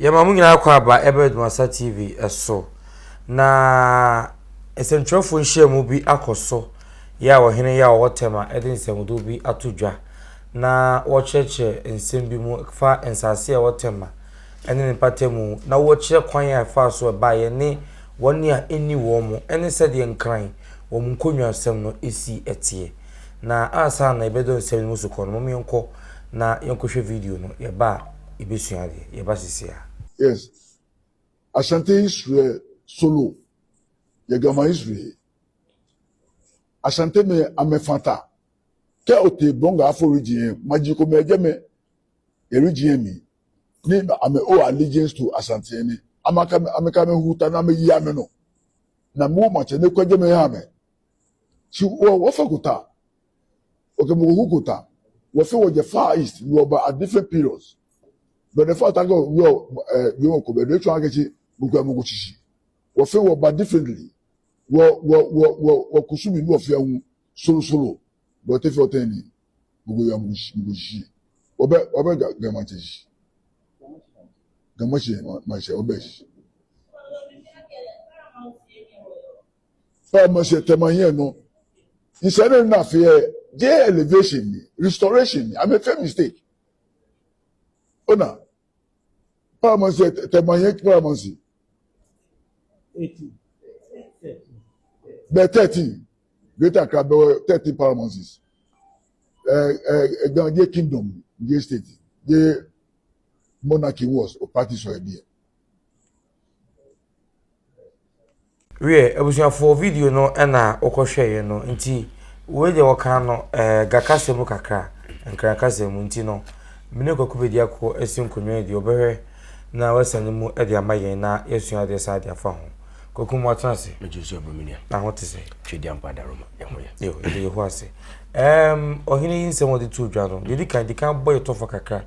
Yɛma mo nyinaa kɔ aba ɛbɛ Adwumasa TV so. Na nsɛntwerɛfoɔ nhyiamu bi akɔ so yɛ a ɔhene yɛ a ɔwɔ Tema de nsɛmdoo bi ato dwa na wɔkyerɛkyerɛ nsɛm bi mu fa nsase a ɛwɔ Tema ne ne mpatamu na wɔkyerɛ kwan a ɛfaa so ɛbaeɛ ne wɔn a ɛnni wɔn mo ne sɛdeɛ Nkran wɔn nkonnwasɛm no si teɛ. Na ansa na yɛbɛdɔ nsɛm no mu so kɔ no, mom yɛnkɔ na yɛnkɔhwɛ video no, yɛba a yɛbɛsua adeɛ. Yɛba sisi a. Yes, Ashanti history solo, yɛ Gama history. Ashanti me amefata, kɛ ote bonga afo region, maji ko me me region mi, ni ame owe allegiance to Ashanti ni, amaka ameka me huta na me yi ame no. Na mo mache ne kwaje me ha me. Si wo wɔfa kota, okay mo hu kota, wɔfɛ wɔ the Far East, we were at different periods. But the fact that we are we were ko be do twa akechi mo ko chichi. Wɔfɛ wɔ ba differently. Wɔ wɔ wɔ wɔ wɔ kusumi ni wɔfɛ hu solo solo. But if you tell mo go ya mo chichi. Wɔbɛ wɔbɛ ga ma chichi. Ga ma chichi ma chichi wɔbɛ chichi. Fa ma se tɛma no. Nsɛnni na afei je elevation ni restoration ni I'm a fair mistake. Ona paramount tɛma yɛn paramount 18. Bɛɛ 13, Greater Accra bɛwɔ 13 paramounts. Ɛɛ ɛɛ gan je kingdom je state je monarchy was o practice wɔ ɛbi yɛ. Wiɛ, abusuafoɔ, video no ɛna wokɔhwɛeɛ no, nti wei deɛ wɔka no ga kasa mu kakra, Nkran kasa mu nti no, mene Kwaku Bediako asi nkonnwa yi deɛ ɔbɛhwɛ na wasane mu de ama yɛn na yɛasua adeɛ saa de afa ho. Kwaku mu atena ase. Megye so aburo me nua. Na ho te sɛ? Twedi ampa adaroma, ɛho yɛ. Yo, yɛde yɛ ho ase. Ɔhene yi nsɛm wɔde to dwa no, deɛ di kan di kan bɔ yɛ tɔfa kakra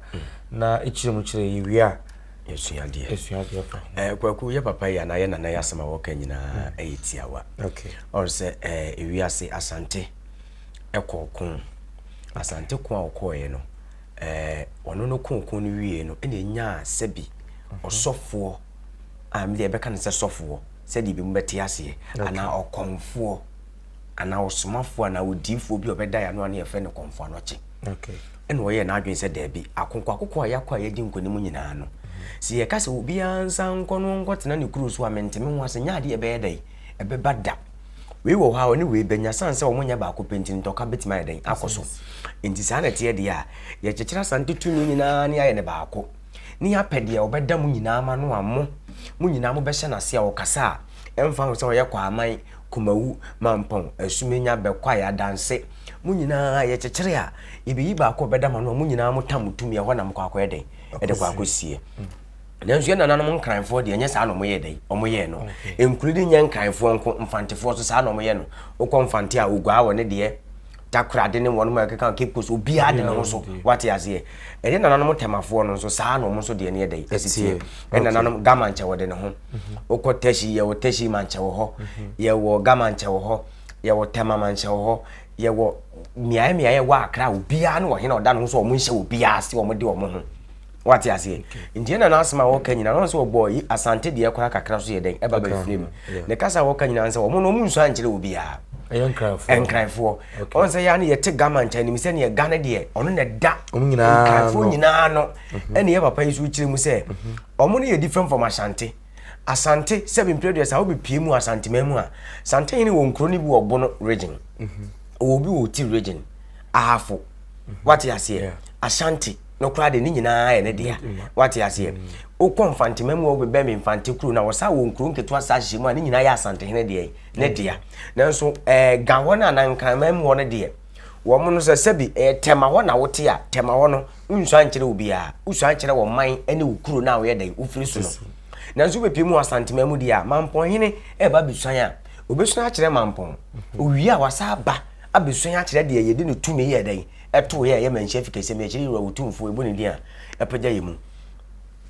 na ɛkyerɛ mu kyerɛ yɛ wie a yɛsua adeɛ. Yɛsua adeɛ fa ho. Kwaku, yɛ papa yi anaa yɛ nana yi asɛm a wɔka nyinaa ɛyɛ tiawa. Ɔre sɛ ewiase Asante ɛkɔɔ ko. Asante ko a ɔkɔɔeɛ no, ɔno no ko ko no wie no, ɛna ɛnyaa sɛbi ɔsɔfoɔ a mede ɛbɛka no sɛ sɔfoɔ, sɛdeɛ ebi mu bɛte aseɛ, anaa ɔkɔmfoɔ, anaa ɔsomafoɔ, anaa odiifoɔ bi a ɔbɛda yɛn ano a ne yɛfrɛ no Kɔmfo Anɔkye. Ɛna ɔyɛɛ n'adwene sɛ daabi, akonko akoko a yɛakɔ a yɛadi nkonim nyinaa no, sɛ yɛka sɛ obiara nsa nkɔ no nkɔtena ne kuro so a, mente me ho ase, nyɛ adeɛ ɛbɛyɛ dɛn ɛbɛba da. Wei wɔ hɔ a ɔne wei bɛnya sane sɛ wɔn nyɛ baako pɛ nti ntɔka bɛtumi ayɛ dɛn akɔ so. Nti saa na ɛteɛ deɛ a, yɛkyekyere Asante tumi nyinaa ne ayɛ ne baako, ne yɛapɛ deɛ ɔbɛda mo nyinaa ma no a mo nyinaa mobɛhyɛ n'ase a ɔkasa a ɛmfa ho sɛ ɔyɛ Kwaman, Kumawu, Mampɔn, Asumenya, Bɛkwae, Adanse, mo nyinaa yɛkyekyere a yɛbɛyi baako a ɔbɛda ma no a mo nyinaa mo tam mo tumi ɛhɔ na mokɔ akɔyɛ dɛn ɛde kɔ akɔsie. Nanso yɛn nananom Nkranfoɔ deɛ ɛnyɛ saa na wɔyɛ dɛn wɔyɛɛ no. Nkuro no nyɛ Nkranfoɔ nko, Mfantefoɔ so saa na wɔyɛ no. Wokɔ Mfante a, Oguaa wɔ ne deɛ, Takoradi ne wɔn a ɛkeka Cape Coast, obiara de ne ho so, wate aseɛ. Ɛyɛ nananom Tɛmafoɔ no nso saa na wɔn nso deɛ no yɛ dɛn ɛsi teɛ. Ɛnananom Gamankyɛ wɔde ne ho. Wokɔ Tɛhyi, yɛwɔ Tɛhyi Mankyɛ wɔ hɔ, yɛwɔ Gamankyɛ wɔ hɔ, yɛwɔ Tɛma Mankyɛ wɔ hɔ, yɛwɔ mmeaeɛ mmeaeɛ wɔ Accra, obiara ne ɔhene a ɔda ne ho so, wɔn nhyɛ obiara ase, wɔn de wɔn ho. Wate aseɛ? Nti ɛna n'asɛm a wɔka nyinaa, wɔn sɛ wɔbɔ yi Asante deɛ koraa kakra so yɛ dɛn ɛba bɛfiri mu. Ne kasa a wɔka nyinaa sɛ wɔn no wɔn nsua nkyerɛ obiara. Ɛyɛ Nkranfoɔ. Nkranfoɔ. Wɔn sɛ yɛa no yɛte Gama nkyɛn nim sɛ neɛ Ga no deɛ ɔno na ɛda Nkranfoɔ nyinaa no. Ɛna yɛ papa yi so kyerɛ mu sɛ wɔn no yɛ different from Asante. Asante sɛ mpere deɛ saa wobɛpie mu Asanteman mu a, Santehene wɔ nkuro no bi wɔ Bono region. Ɔwɔ bi wɔ Oti region. Ahafo. Wate aseɛ? Ashanti no koraa de ne nyinaa yɛ ne dea. Wate aseɛ? Wokɔ Mfantema mu a wobɛbɛn me Mfante kuro na wɔsa wɔ nkuro nketewa saa hyehyɛ mu a ne nyinaa yɛ Asantehene deɛ ne dea. Nanso ɛɛ Ga hɔ no anaa Nkraman mu hɔ no deɛ wɔn no sɛ sɛbi ɛyɛ Tɛma hɔ na wote a, Tɛma hɔ no wonsua nkyerɛ obiara. Wosua kyerɛ wɔ man ne wo kuro no a woyɛ dɛn wofiri so no. Nanso wobɛpie mu wɔ Asanteman mu deɛ a, Mampɔnhene ɛreba abɛsuan a, obɛsua akyerɛ Mampɔn. Owie a wasa aba abɛsua akyerɛ deɛ yɛde ne tumi yɛ dɛn ɛtoo yɛ a ɛyɛ Manhyia fi kɛseɛ mu yɛkyerɛ Yɛwura Otumfoɔ yɛbɔ ne din a ɛpagya yɛ mu.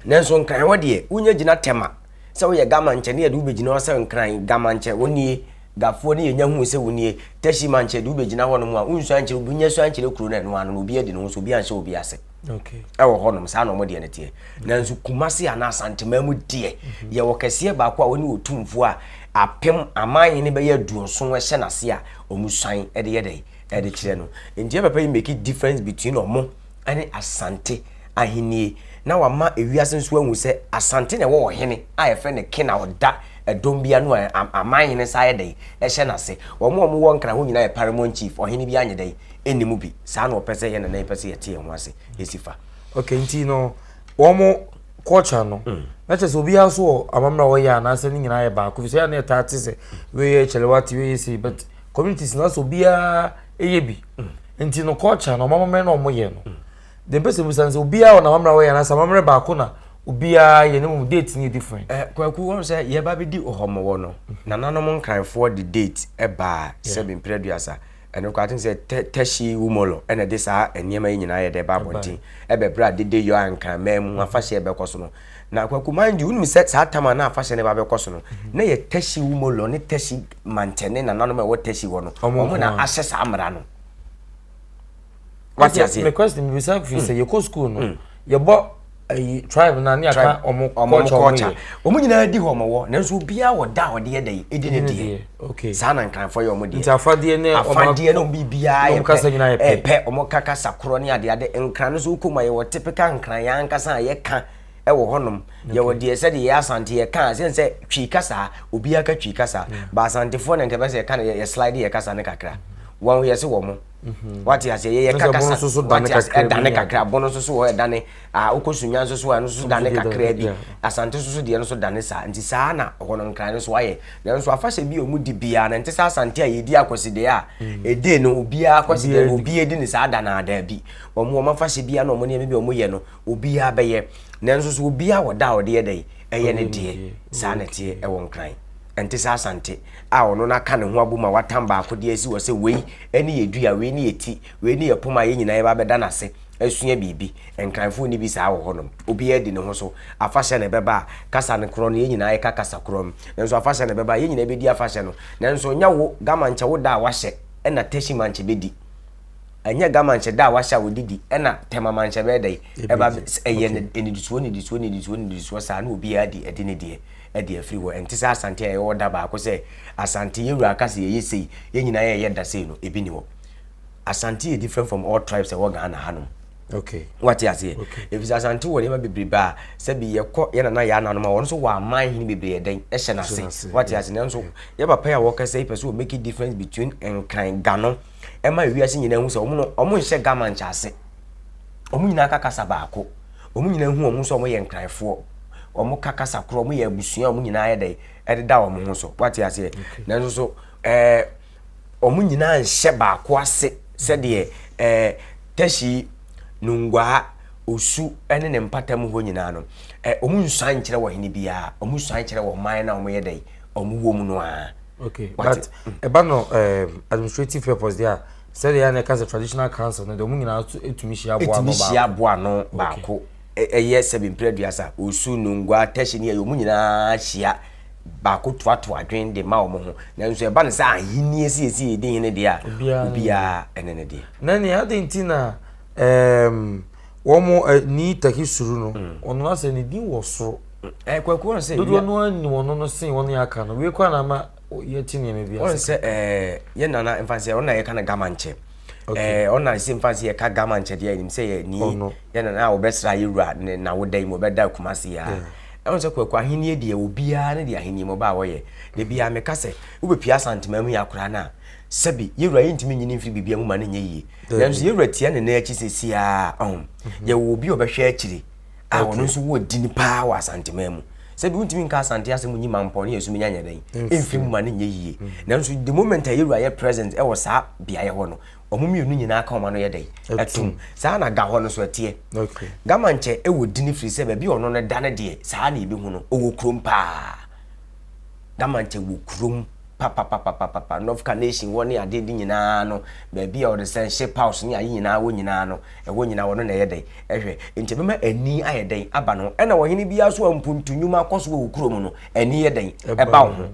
Nanso Nkran hɔ deɛ wonya gyina Tɛma sɛ woyɛ Gama nkyɛ ne yɛde wobɛgyina hɔ sɛ Nkran Gama nkyɛ wo nie. Gafoɔ ne yɛnya huu sɛ wo nie, Teshie Mankyɛ de wobɛgyina hɔnom a, wonsua nkyerɛ obi, nya sua nkyerɛ kuro no ɛno ano no, obi adi ne ho so, obi anhyɛ obi ase. Ɛwɔ hɔnom, saa na wɔn deɛ no teɛ. Nanso Kumasi anaa Asanteman mu deɛ, mhm. yɛwɔ kɛseɛ baako a wɔne otumfoɔ a apem aman hene bɛyɛ aduɔson ɛhyɛ n'ase a wɔn suan de yɛ dɛ ɛde kyerɛ no. Nti yɛ papa yi make difference between wɔn ne Asante ahennie na wama ewiase nso ahu sɛ Asante na ɛwɔ ɔhene a yɛfrɛ no King a ɔda ɛdɔm bi ano a aman hene nsa ayɛ dɛn ɛhyɛ n'ase. Wɔn a wɔwɔ Nkran hɔ nyinaa yɛ paramount chief, ɔhene bi anyɛ dɛn ɛnni mu bi. Saa na ɔpɛ sɛ yɛn nana yi pɛ sɛ yɛte yɛn ho ase ɛsi fa. Okay, nti no wɔn culture no mm. na kyerɛ sɛ obiara nso wɔ amammerɛ a wɔyɛ anaasɛ ne nyinaa yɛ baako fi sɛ yɛ na yɛtaa te sɛ wei yɛ kyɛlɛwate wei yɛ sei but communities na sɛ obiara yɛ bi mm. nti no culture no ɔmammerɛ na wɔyɛ no mm. deɛ mpɛ sɛ musa sɛ obiara wɔ n'amammerɛ a wɔyɛ anaasɛ amammerɛ baako na obiara yɛ ne mu date no yɛ different. Eh, kwaku wɔn sɛ yɛba bɛdi ɔhɔmɔwɔ no nananom nkranfoɔ de date ɛbaa sɛbi mprɛ aduasa ɛno koraa think sɛ tɛ tɛhyi wumɔlɔ ɛna ɛde saa nneɛma yi nyinaa yɛ dɛ ba abɔnten ɛbɛbrɛ a dede yɔ a nkranman mu afahyɛ ɛbɛkɔ so no na kwaku mind you wonim sɛ saa tam a na afahyɛ no ba bɛkɔ so no na yɛ tɛhyi wumɔlɔ ne tɛhyi mankyɛ ne nananom a ɛwɔ tɛhyi hɔ no wɔn na ahyɛ saa mmara no wate aseɛ. Me question mi bisa fi sɛ yɛkɔ school no mm. yɛbɔ ayi tribe na ne aka ɔmo culture ɔmo yɛ. Ɔmo nyinaa di hɔ ɔmo wɔ nanso obiara wɔ da a ɔde yɛ dɛ edi ne deɛ. Okay. Saa na nkranfoɔ yɛ ɔmo deɛ. Nti afadeɛ ne ɔmo afadeɛ ne ɔmo biribiara yɛ pɛ ɛpɛ ɔmo ka kasa korɔ ne adeade nkran no so wokɔ mu a yɛwɔ typical nkran yɛn ankasa a yɛka ɛwɔ hɔnom yɛwɔ deɛ sɛdeɛ yɛ asante yɛ ka sɛ sɛ twi kasa obiara ka twi kasa ba asantefoɔ na nkɛbɛ sɛ yɛka no yɛ slide yɛ kasa ne kakra wɔn yɛ se wɔn mhm. wate aseɛ yɛyɛ ka kasa wate aseɛ ɛdane kakra bono nso so wɔ ɛdane a wokɔ sunya nso so a ɛno nso dane kakra bi asante nso so deɛ no so dane saa nti saa na hɔ no nkran no so ayɛ nanso afahyɛ bi a wɔn di biara na nte sɛ asante a yɛdi akɔsideɛ a ɛde no obiara akɔsideɛ no obiara di ne saa da na adaabi wɔn wɔn afahyɛ biara na wɔn nneɛma bi a wɔn yɛ no Obiara bɛyɛ. Nanso so obiara wɔ da a ɔde yɛ dɛn? Ɛyɛ ne deɛ. Saa na ɛteɛ ɛwɔ Nkran. Ɛnte sɛ Asante a ɔno no aka ne ho abom a watam baako de asi hɔ sɛ wei ne yɛ dua, wei ne yɛ ti, wei ne yɛ poma a yɛn nyinaa yɛba abɛda no ase asua biribi. Nkranfoɔ nni bi saa wɔ hɔnom. Obiara di ne ho so. Afahyɛ na ɛbɛba a, kasa no korɔ no yɛn nyinaa yɛka kasa korɔ no. Nanso afahyɛ na ɛbɛba a, yɛn nyinaa bɛdi afahyɛ no. Nanso nyɛ wo, Gama nkyɛ wo da a wahyɛ ɛna Teshie Mankyɛ bɛdi. Ɛnyɛ gama nhyɛ da a wahyɛ a wɔde di ɛna tɛmama nhyɛ bɛyɛ dɛ ɛba ɛyɛ nnidisoɔ nnidisoɔ nnidisoɔ nnidisoɔ saa na obiara di ɛde ne deɛ ɛde afiri hɔ ɛnte sɛ asante a yɛwɔ da baako sɛ asante yɛ wura aka sɛ yɛyɛ sei yɛn nyinaa yɛyɛ da sei no ebi ni hɔ asante yɛ different from all tribes ɛwɔ Ghana hanom okay wate aseɛ efisɛ asante wɔ nneɛma bebrebe a sɛbi yɛkɔ yɛn nana yɛ ananom a wɔn nso wɔ aman hene bebree ɛdɛn ɛhyɛ n'ase wate aseɛ nanso yɛ papa yi a wɔkasa yi pɛ sɛ wɔ make difference between nkran gano ɛma wiase nyinaa hu sɛ wɔn no wɔn nhyɛ gama nkyɛ wɔn nyinaa ka kasa baako wɔn nyinaa hu wɔn sɛ wɔn yɛ nkranfoɔ wɔn ka kasa korɔ wɔn yɛ abusua wɔn nyinaa yɛ dɛ ɛdeda wɔn ho so wate aseɛ nanso so ɛɛ wɔn nyinaa nhyɛ baako ase sɛdeɛ ɛɛ tɛhyi nungwaa osu ɛne ne mpata mu hɔ nyinaa no ɛ wɔn nsuan nkyerɛ wɔ hene biara wɔn nsuan kyerɛ wɔ man na wɔn yɛ dɛ wɔn wɔ mu no ara. Okay, but ɛba no um, administrative purpose deɛ a sɛdeɛ yɛn ɛka sɛ traditional council no deɛ wɔn nyinaa tumi hyia aboa ano baako. Tumi hyia aboa ano baako. Ɛyɛ sɛbi mpere aduasa osu nungua tɛhye ne ɛyɛ wɔn nyinaa hyia baako toatoa adwene de ma wɔn ho nanso ɛba no sɛ ahenni siesie edi hene deɛ a obiara ɛne ne deɛ. Na nea adi nti na um, wɔn ni tɛki suru no ɔno asɛ ne din wɔ soro. Eh, kwaku wɔn sɛ. Dodoɔ no ara nim ɔno no sen wɔn aka no. Wei koraa na ama yɛte nneɛma bi ase. Wɔn sɛ ɛɛ yɛ nana nfa sɛ ɔno na yɛka no gama nkyɛ. Ɛɛ ɔno na sɛ nfa sɛ yɛka gama nkyɛ deɛ yɛnim sɛ yɛ ni yɛ nana a wɔbɛsra yɛ wura ne na woda yi mu ɔbɛda Kumasi ya. Ɛwɔn sɛ kwaku ahenni deɛ obiara ne deɛ ahenni mu ɔba a wɔyɛ. Da biara meka sɛ wobɛpia Asantema mu yɛ akora no a sɛbi yɛ wura yɛntumi nyini mfiri biribiara mu ma no nyɛ yie. Nanso yɛ wura tia ne nan akyi sɛsi a ɔho yɛwɔ obi a ɔbɛhwɛ akyire. a ɔno nso wɔ din paa wɔ Asanteman mu. Sɛbi wontumi nka Asante asɛm nyi mampɔn ne yɛsumi nya nyɛ dɛn mfiri mu ma no nyɛ yie. Mm. Nanso the moment a yɛwura yɛ present ɛwɔ saa beaeɛ hɔ no, wɔn mmienu nyinaa ka wɔn ano yɛ dɛn ɛtum. Saa na ga hɔ no so ɛteɛ. Gama nkyɛ ɛwɔ din firi sɛ baabi ɔno no da no deɛ saa na yɛbɛhu no ɔwɔ kurom paa. Gama nkyɛ wɔ kurom papapapapapa North Carnation hɔ ne adeɛ de nyinaa no baabi a wɔde sɛn ship house ne ayi nyinaa wɔ nyinaa no ɛhɔ nyinaa wɔno na ɛyɛ dɛn ɛhwɛ nti ɛbɛma ani ayɛ dɛn aba no ɛna ɔhene biara so a mpuntu nnwuma akɔ so wɔ wo kurom no ani yɛ dɛn ɛba wo ho.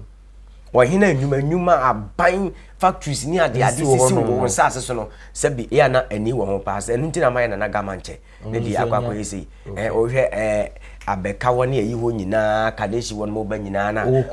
Ɔhene a nnwuma nnwuma, aban factories ne ade ade sisi wɔ wɔn nsaase so no, sɛbi ɛyɛ na ani wɔ ho paa. Sɛ ɛno nti na ama yɛ Nana Gama nkyɛ ne deɛ akɔ akɔyɛ sei. Ɛɛ wohwɛ ɛɛ abɛka hɔ ne ayi hɔ nyinaa, Kadeshi hɔ no ba nyinaa na wɔ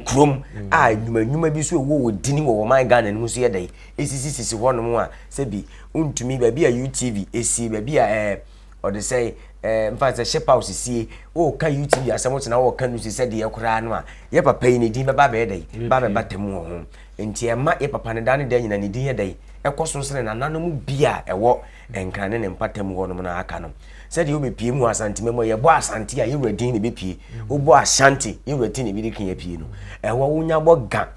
kurom a nnwuma nnwuma bi so ɛwɔ wɔ dini wɔ wɔn Ghana no mu so yɛ dɛ esisi sisi hɔ nom a sɛbi ntumi baabi a UTV esi baabi a ɛɛ Ɔde sɛ eh, mfa sɛ ship house sie, woka UTV asɛm wotena wɔka news sɛ deɛ koraa no a, yɛ papa yi ne din bɛba abɛyɛ dɛn? Ba bɛba tamu wɔ ho. Nti ɛma yɛ papa no daa ne daa nyina ne din yɛ dɛn? Ɛkɔ so sene nananom bi a ɛwɔ Nkran ne ne mpatamu hɔnom no aka no. Sɛdeɛ wobɛpie mu Asantema mu a, yɛbɔ Asante a, yɛwura din na ɛbɛpie. Wobɔ Ashanti, yɛwura ti na ɛbɛdi kan apue no. Ɛhɔ wonya bɔ Ga,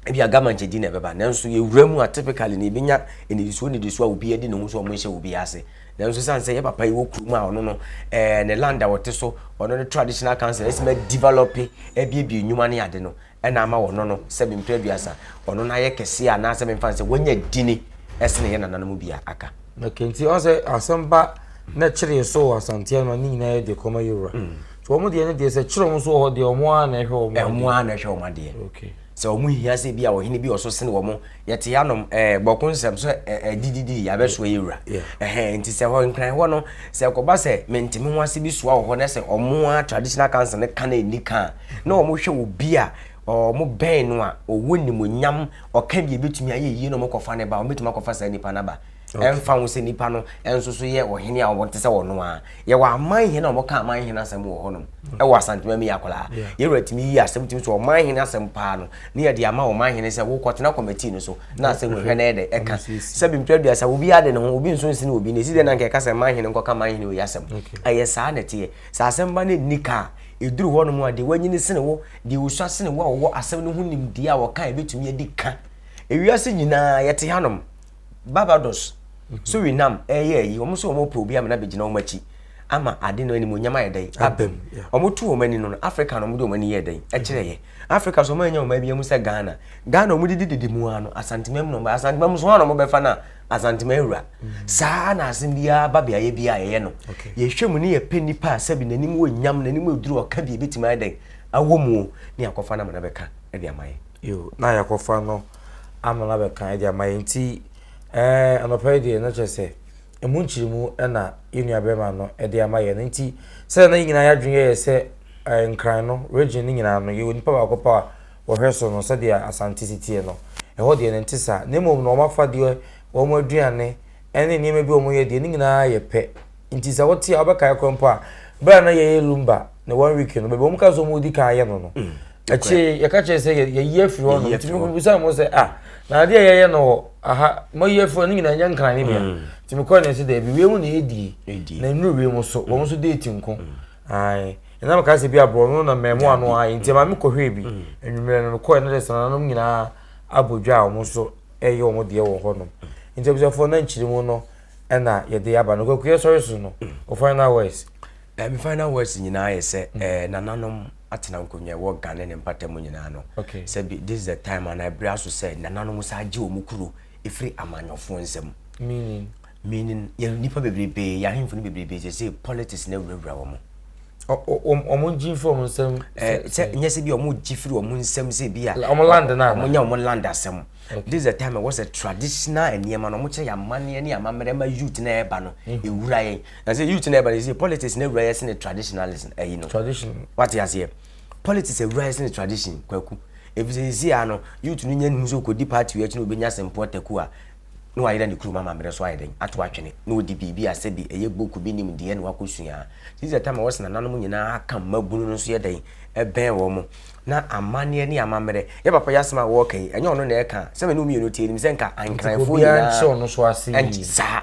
ebi a Gama nkyɛ din na ɛbɛba. Nanso yɛwura mu a, typically no yɛbɛnya nnidisoɔ nnidisoɔ a obi adi ne ho so a wɔnhyɛ obi ase. Nanso esiane sɛ yɛ papa yi wɔ kurom a ɔno no ɛɛ ne land a ɔte so, ɔno ne traditional council ɛsɛ ma develop abiebie nnwuma ne ade no ɛna ama ɔno no sɛ mempere aduasa ɔno no ayɛ kɛseɛ anaasɛ memfa no sɛ wanya dini ɛsene yɛ nananom bi a aka. Okay, nti ɔn sɛ asɛm ba na kyere yɛ so wɔ Asante ano a ne nyinaa yɛ de kɔma yɛwura. Nti wɔn deɛ ne deɛ sɛ kyere wɔn so wɔ hɔ deɛ wɔn ara na ɛhwɛ wɔn adeɛ. Wɔn ara na ɛhwɛ wɔn adeɛ. Okay. Sɛ wɔn hia sɛ bi a ɔhene bi ɔso sene wɔn, yɛte hanom ɛɛ bɔko nsɛm so ɛɛ dididi yɛabɛsoa yɛ wura. Ɛhɛn nti sɛ hɔ nkran hɔ no sɛ ɛkɔba sɛ mente me ho ase bi soa wɔ hɔ na sɛ wɔn a traditional council no ka na ɛni ka a na wɔn hwɛ obi a wɔn bɛn no a ɔwɔ nimonyam ɔka bi ebetumi ayɛ yie na wɔn kɔfa ne ba wɔn betumi akɔfa saa nipa no aba. Ɛmfa ho sɛ nipa no nso so yɛ ɔhene a wɔte sɛ ɔno ara. Yɛwɔ aman hene a wɔka aman hene asɛm wɔ hɔnom. Ɛwɔ Asantema mi akwadaa. Yɛwura tumi yi asɛm tumi sɛ ɔman hene asɛm paa no ne yɛde ama ɔman hene sɛ wokɔtena kɔmɛtii no so na asɛm hwɛ na yɛde ɛka. Sɛ bi mpere aduasa obi ade ne ho obi nso nsene obi na esi dɛ na nka ɛka sɛ man hene nkɔka man hene wei asɛm. Ɛyɛ saa na ɛteɛ. Sɛ asɛm ba no nni ka a ɛduru hɔnom a deɛ wanyini sene wo deɛ osua sene wo a ɔwɔ asɛm no ho nimdeɛ a wɔka a ɛbɛtumi adi ka. Ewiase nyinaa yɛte hanom. Barbados, Suriname ɛyɛ ayi, wɔn nso wɔn pɛ obi ama no abɛgyina wɔn akyi ama ade no animuonyam ayɛ dɛn aba mu. Wɔn to wɔn ani no no, Africa na wɔn de wɔn ani yɛ dɛn ɛkyerɛ yɛ. Africa so wɔn anya wɔn abia mu sɛ Ghana. Ghana wɔn didi didi mu ano, Asantema mu na wɔn Asantema mu so wɔn na wɔn bɛfa na Asantema awura. Saa na asɛm biara ba beaeɛ biara yɛyɛ no. Yɛhwɛ mu ne yɛpɛ nipa a sɛbi n'anim wɔ nyam, n'anim wɔ duru ɔka bi ebetumi ayɛ dɛn awɔ mu ne akɔfa no ama no abɛka de ama yɛn. Yo, na yɛakɔfa no ama no abɛka de ama yɛn. Nti ɛɛ anɔpa yi deɛ na kyerɛ sɛ emu nkyerɛmu na yɛn nua bɛrima no de ama yɛn. Nti sɛ na yɛn nyinaa yɛadwene yɛ sɛ ɛɛ Nkran no region no nyinaa no yɛwɔ nipa baako pa a wɔhwɛ so no sɛdeɛ Asante si teɛ no ɛhɔ deɛ no nte saa. Na mmom no wɔn afadeɛ, wɔn aduane ɛne nneɛma bi a wɔyɛ deɛ ne nyinaa yɛ pɛ. Nti sɛ wote a wobɛkae koraa mpo a, berɛ a na yɛyɛ Lumba ne one week no, baabi a wɔka sɛ wɔdi kan ayɛ no no, mm. akyire yɛka kyerɛ sɛ yɛyi afiri hɔ no, nti mebisa mo sɛ ah, na adeɛ a yɛyɛ no wɔ aha, moayi afiri hɔ no nyinaa nyɛ nkran ne bia. Mm. Nti mekɔɛ no sɛ daabi, wei mu na ɛdie, na nnuru wei mu so, wɔn nso deeti nko. Mm. Ae, ɛna meka sɛ bi aborɔ no na mmamu ano ayɛ, nti ɛma mekɔhwɛɛ bi, anwummerɛ no mekɔɛ no de sɛ nananom nyinaa abɔ dwa a wɔn nso ɛyɛ wɔn deɛ wɔ hɔnom. Nti abusuafoɔ na nkyerɛmu no ɛna yɛde aba no. Kwaku yɛsɔre so no, wo final words. Eh, me final words nyinaa yɛ sɛ mm. eh, nananom atena nkonnwa ɛwɔ Ghana ne mpata mu nyinaa no. Okay. Sɛ bi this is the time ana ɛbrɛ aso sɛ nananom saa gye wɔn kuro ɛfiri amanyɔfoɔ nsam. Meaning? Meaning yɛ nipa bebrebe yɛ ahemfo no bebrebe sɛ sɛ politics na awurawura wɔn. Wɔn gye firi wɔn nsam. Sɛ nyɛ sɛ bi wɔn gye firi wɔn nsam sɛ bi a. Wɔn land na. Wɔn nya wɔn land asɛm. This is the time ɛwɔ sɛ traditional nneɛma no wɔn kyerɛ yɛn amanneɛ ne amammerɛ ma youth na ɛba no ewura yɛn. Na sɛ youth na ɛba no sɛ politics na ewura yɛ sene traditionalism ɛyi no. Tradition. Wate aseɛ? Politics ewura yɛ sene tradition kwaku. Efisɛ sisi a no youth no nya nim sɛ okodi party wei akyi na obenya sɛmpo ataku a na wayera ne kurom amammerɛ so ayɛ dɛn ato atwene na ɔdi biribi a sɛbi ɛyɛ book bi nimdeɛ na wakɔsua. This is the time a wɔsɛ nananom nyinaa aka mmabunu no nso yɛ dɛn ɛbɛn wɔn na amanneɛ ne amammerɛ. Yɛ papa yi asɛm a wɔreka yi ɛnyɛ ɔno na ɛka sɛ me ne wo mmienu tie nim sɛ nka ankranfoɔ nyinaa nkyerɛ ɔno so ase yie. Saa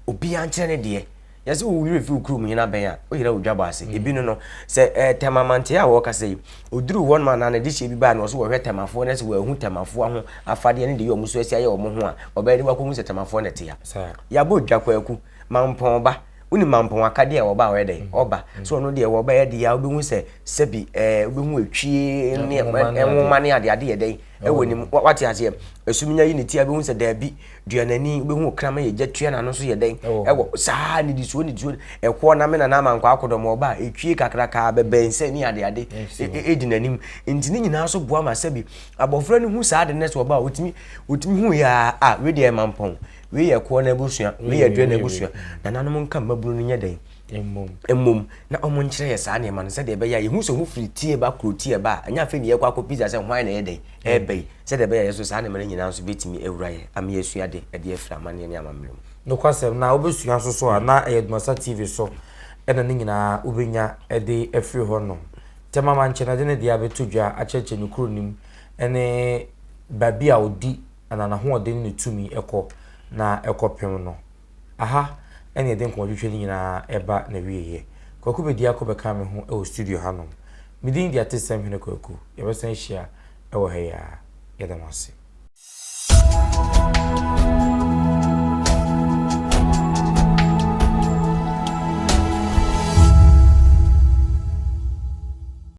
obiara nkyerɛ ne deɛ. Yɛsɛ wo werɛ fi wo kurom hene abɛn a, woyera wo dwabɔ ase. Ebi no no, sɛ eh, Tɛma amanteɛ a wɔrekasa yi, ɔduruu hɔnom anaa n'adehyeɛ bi baa na ɔso wɔhwɛ Tɛmafoɔ na sɛ wɔahu Tɛmafoɔ ho afadeɛ ne deɛ wɔn so asi ayɛ wɔn ho a, ɔbɛyɛ de wakɔhu sɛ Tɛmafoɔ na ɛte ha. Yɛabɔ dwa Kwaku, Mampɔn ba, wonim Mampɔn akadeɛ a wɔba a ɔyɛ dɛn? Ɔba. So ɔno deɛ wɔbɛyɛ deɛ a wobɛhu sɛ sɛbi eh, wobɛhu etwie ne nwoma ne adeade yɛ dɛn? Ɛwɔ ne mu. Wate aseɛ? Esum nya yi ne ti a, wobɛhu sɛ daabi, dua n'ani, wobɛhu okraman yɛ gya tua n'ano so yɛ dɛn? Ɛwɔ saa nidisuo nidisuo ɛkoɔ na me nana ama nkɔ akɔdɔm ɔba a ɛtwie kakrakaa bɛbɛn sɛ ne adeade ɛdi n'anim. Nti ne nyinaa so boa ma sɛbi abɔfra no hu saa ade no sɛ ɔba a ɔtumi ɔtumi hu yɛ a wei deɛ ɛma mpɔn, wei yɛ ɛkoɔ no abusua, wei yɛ dua no abusua. Nananom nka mmabunu no nyɛ dɛn? Mmom na wɔnkyerɛ yɛ saa nneɛma no sɛdeɛ ɛbɛyɛ a yɛhu sɛ ho firi tie ba kuro tie ba a, ɛnyɛ afei ne yɛkɔ akɔ pizza sɛ hwan na ɛyɛ dɛn ɛreba yi, sɛdeɛ ɛbɛyɛ a yɛn nso saa nneɛma no nyinaa nso bɛtumi awura yɛn ama yɛasua ade de afiri amanneɛ ne amammerɛ mu. Nokwasɛm, na wobɛsua nso so a, na ɛyɛ Dumasa TV so na ne nyinaa wobɛnya de afiri hɔnom. Tema Mankyɛ na de ne deɛ abɛto dwa akyerɛkyerɛ ne kuro no mu ne baabi a ɔdi anaa n'ahoɔden ne ne tumi kɔ na ɛkɔpem no. Aha na yɛde nkɔmmɔtwetwe no nyinaa ba n'awieeɛ. Kwaku Bediako bɛka me ho wɔ studio hanom. Me din de Atesɛm Hene Kwaku. Yɛbɛsan ahyia wɔ ha yi ara. Yɛda mo ase.